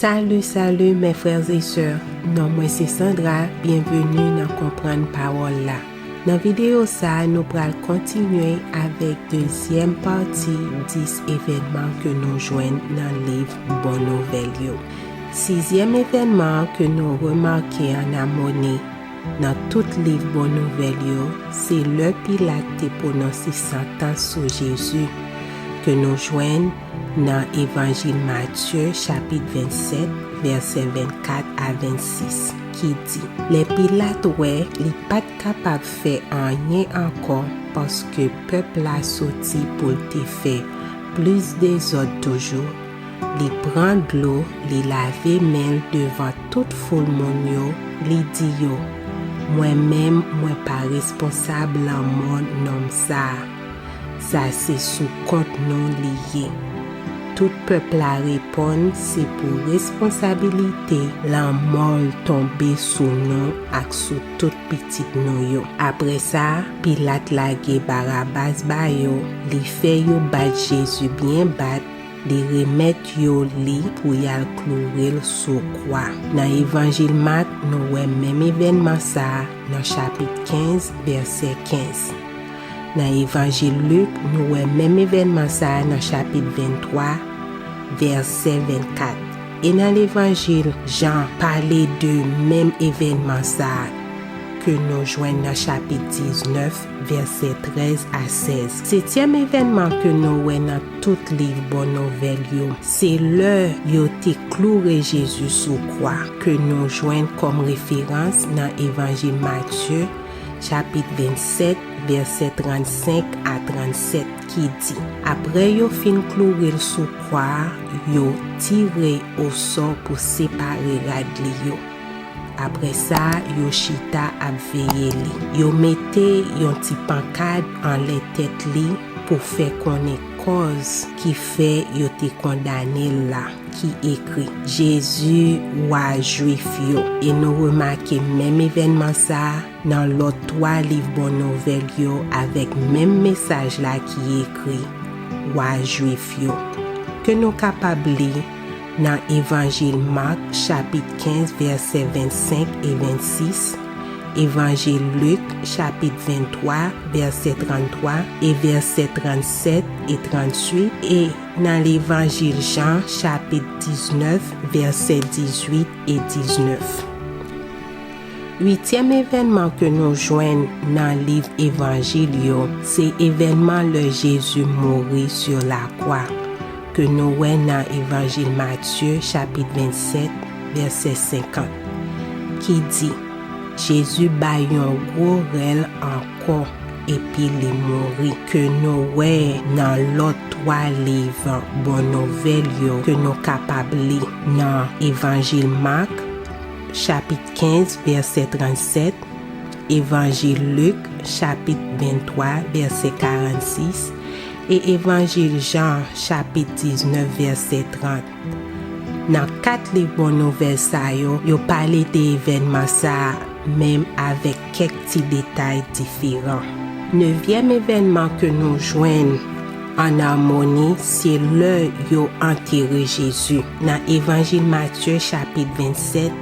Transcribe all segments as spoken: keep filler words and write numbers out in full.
Salut, salut mes frères et sœurs. Non mwen se Sandra, byenveni nan Konprann Pawòl la. Nan videyo sa a, nou pral kontinye avèk dezyèm pati dis evènman ke nou jwenn nan liv Bon Nouvèl yo. Sizyèm evènman an ke nou remake an amoni nan tout liv Bon Nouvèl yo, se lè Pilat te pwononse santans sou Jezi, ke nou jwenn nan Evanjil Matye, chapit vennsèt, vèsè vennkat a vennsis, ki di: Lè Pilat wè li pa t kapab fè anyen ankò, paske pèp la soti pou l te fè plis dezòd toujou, li pran dlo, li lave men l devan tout foul moun yo, li di yo: Mwen menm, mwen pa responsab lanmò nonm sa a. Sa se sou kont nou li ye. Tout pèp la reponn: Se pou responsabilite lanmò l tonbe sou nou ak sou tout pitit nou yo. Apre sa, Pilat lage Barabas ba yo, li fè yo bat Jezi byen bat, li remèt yo li pou y al kloure l sou kwa. Nan Evanjil Mak, nou wè menm evènman sa a nan chapit kenz, vèsè kenz. Nan Evanjil Lik, nou wè menm evènman sa a nan chapit venntwa, vèsè vennkat. E nan Levanjil Jan pale de menm evènman sa a ke nou jwenn nan chapit diznèf, vèsè trèz a sèz. Setyèm evènman ke nou wè nan tout liv Bon Nouvèl yo, se lè yo te kloure Jezi sou kwa, ke nou jwenn kòm referans nan Evanjil Matye, chapit vennsèt, vèsè trannsenk a trannsèt, ki di: Apre yo fin kloure l sou kwa a, yo tire osò pou separe rad li yo. Apre sa, yo chita ap veye li. Yo mete yon ti pankad anlè tèt li pou fè konnen kòz ki fè yo te kondane l la, ki ekri: Jezi, wa Jwif yo. E nou remake menm evènman sa a nan lòt twa liv Bon Nouvèl yo avèk menm mesaj la ki ekri: Wa Jwif yo. Ke nou kapab li nan Evanjil Mak, chapit kenz, vèsè vennsenk e vennsis, Evanjil Lik, chapit venntwa, vèsè tranntwa e vèsè trannsèt e trannswit, e nan Levanjil Jan, chapit diznèf, vèsè dizuit e diznèf. Uityèm evènman ke nou jwenn nan liv Evanjil yo, se evènman lè Jezi mouri sou lakwa, ke nou wè nan Evanjil Matye, chapit vennsèt, vèsè senkant, ki di: Jezi bay yon gwo rèl ankò, epi li mouri, ke nou wè nan lòt twa liv Bon Nouvèl yo, ke nou kapab li nan Evanjil Mak, chapit kenz, vèsè trannsèt, Evanjil Lik, chapit venntwa, vèsè karannsis, e Evanjil Jan, chapit diznèf, vèsè trant. Nan kat liv Bon Nouvèl sa yo, yo pale de evènman sa a, menm avèk kèk ti detay diferan. Nevyèm evènman ke nou jwenn an amoni, se lè yo antere Jezi. Nan Evanjil Matye, chapit vennsèt,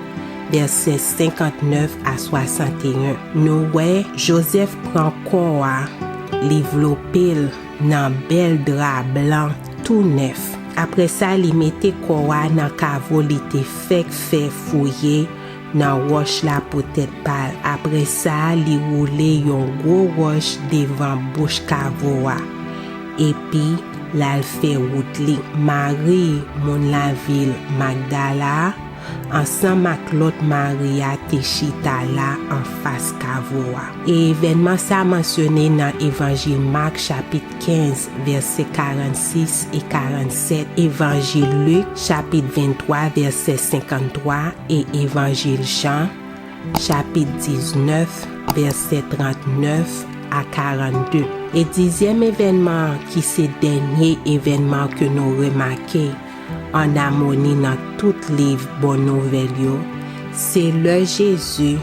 vèsè senkantnèf a swasanteyen, nou wè Jozèf pran kò a, li vlope l nan bèl dra blan tou nèf. Apre sa, li mete kò a nan kavo li te fèk fè fouye nan wòch la pou tèt pa l. Apre sa, li woule yon gwo wòch devan bouch kavo a, epi l al fè wout li. Mari, moun lavil Magdala a, ansanm ak lòt Mari a, te chita la anfas kavo a. E evènman sa a mansyone nan Evanjil Mak, chapit kenz, vèsè karannsis e karannsèt, Evanjil Lik, chapit venntwa, vèsè senkanntwa, e Evanjil Jan, chapit diznèf, vèsè trantnèf a karannde. E dizyèm evènman an, ki se dènye evènman ke nou remake an amoni nan tout liv Bon Nouvèl yo, se lè Jezi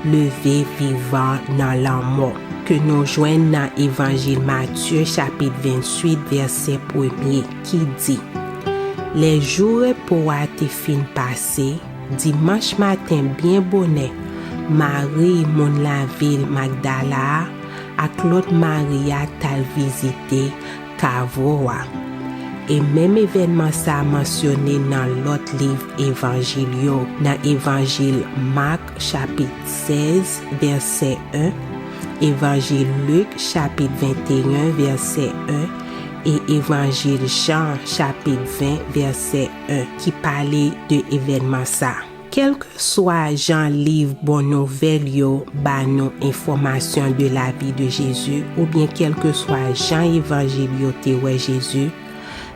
leve vivan nan lanmò, ke nou jwenn nan Evanjil Matye, chapit venntuit, vèsè premye, ki di: Lè jou repo a te fin pase, dimanch maten byen bonè, Mari, moun lavil Magdala a, ak lòt Mari a t al vizite kavo a. E menm evènman sa a mansyone nan lòt liv evanjil yo, nan evanjil Mak chapit sèz, vèsè en, evanjil Lik chapit venteyen, vèsè en, e evanjil Jan chapit ven, vèsè en, ki pale de evènman sa a. Kèlkeswa jan liv Bon Nouvèl yo ba nou enfòmasyon de lavi de Jezi, oubyen kèlkeswa jan evanjil yo te wè Jezi,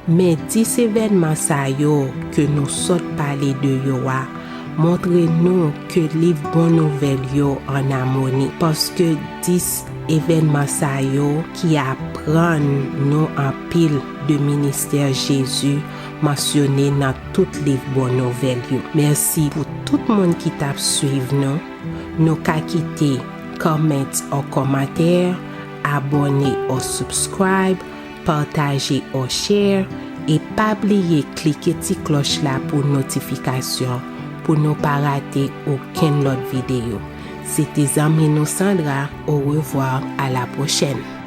men dis evènman sa yo ke nou sot pale de yo a montre nou ke liv Bon Nouvèl yo an amoni, paske dis evènman sa yo ki aprann nou anpil de ministè Jezi mansyone nan tout liv Bon Nouvèl yo. Mèsi pou tout moun ki t ap swiv nou. Nou ka kite comment or kòmantè, abòne or subscribe, pataje or share, e pa bliye klike ti klòch la pou notifikasyon, pou nou pa rate okenn lòt videyo. Se te zanmi nou Sandra. Orevwa, a la pwochèn.